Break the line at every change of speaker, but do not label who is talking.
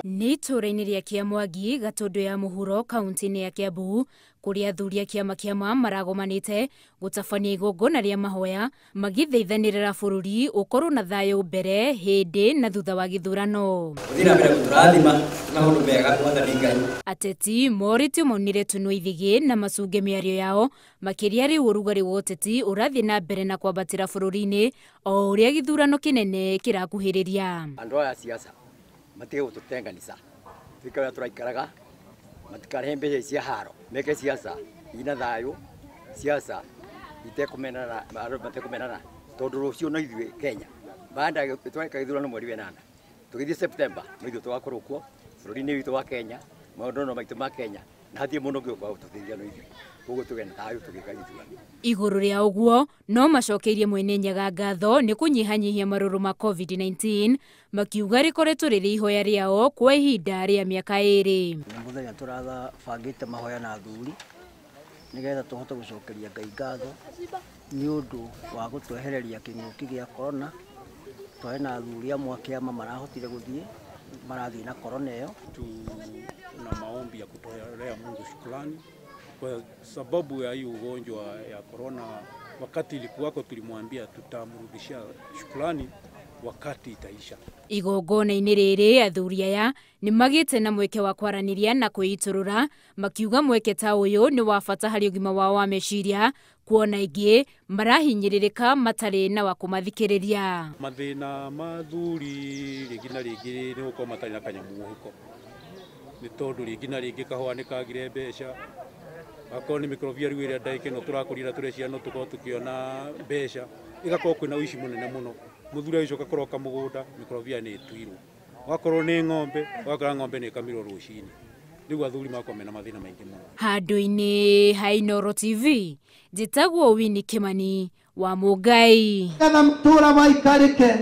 Nĩ itũũra-inĩ rĩa Kĩamwangi, Gatũndũ ya Mũhuro, kaunti-inĩ ya Kiambu, kũrĩa athuri a kĩama kĩama maragomanĩte gũtabania igongona rĩa mahoya magĩthaithanĩrĩra bũrũri ũkorwo na thayũ mbere, hĩndĩ na thutha wa gĩthurano. Ateti morĩtio maunire tũnua ithĩgĩ na macunge mĩario yao makĩria rĩu ũrugarĩ wa ũteti ũrathiĩ na mbere na kwambatĩra bũrũri-inĩ o ũrĩa gĩthurano kĩnene kĩrakuhĩrĩria.
Andũ aya siasa matige gũtũtenganisa tuikare tũraikaraga matikarehe mbeca cia haro meke siasa ina thayũ siasa itekumenana andũ matekumenana tondũ rũciũ no ithuĩ Kenya baada tweka gĩthurano mweri wa 8 tũgĩthiĩ September no ithuĩ tũgakorwo kuo bũrũri-inĩ witũ wa Kenya maũndũ no maitũ ma Kenya na hatirĩ mũndũ ũngĩ ũka gũtũteithia no ithuĩ koguo tũgĩe na thayũ tũgĩka gĩthurano.
Igũrũ rĩa ũguo no macokeirie Mwene Nyaga ngatho nĩ kũnyihanyihia marũrũ ma COVID-19 makiuga rĩkoretwo rĩrĩ ihoya rĩao kwa ihinda rĩa mĩaka 2.
Nĩ mũthenya tũrabangĩte mahoya na athuri nĩgetha tũhote gũcokeria Ngai ngatho nĩ ũndũ wa gũtwehereria kĩng'ũki gĩa corona. Twarĩ na athuri amwe a kĩama marahotire gũthiĩ marathiĩ na corona ĩyo.
Tuna maombi ya kutolea Mungu shukrani kwa sababu ya hii ugonjwa ya corona. Wakati ilikuwako tulimwambia tutamrudishia shukrani wakati itaisha.
Igongona-inĩ rĩrĩ athuri aya nĩ magĩte na mweke wa kwaranĩria na kwĩitũrũra makiuga mweke ta ũyũ nĩ wa bata harĩ ũgima wao wa meciria kuona ingĩ marahinyĩrĩrĩka matarĩ na wa kũmathikĩrĩria.
Mathĩna ma athuri rĩngĩ na rĩngĩ nĩ gũkorwo matarĩ na kanyamũ mũhuko nĩ tondũ rĩngĩ na rĩngĩ kahũa nĩ kagire mbeca akorwo nĩ mĩkorobia rĩu ĩrĩa ndagĩka ĩno tũrakũrira tũrĩ ciana tũkorwo tũkĩona mbeca ĩgakorwo kwĩna ũici mũnene mũno. Mũthuri agĩcoka kũroka mũgũnda mĩkorobia nĩ ĩtuirwo, wakorwo nĩ ng'ombe ũgakora ng'ombe nĩ ĩkamirwo rũcinĩ. Rĩu athuri magakorwo mena mathĩna maingĩ mũno.
Handũ-inĩ ha Inooro TV njĩtagwo Winnie Kimani wa Mũngai.
Kana mtura maikarĩke.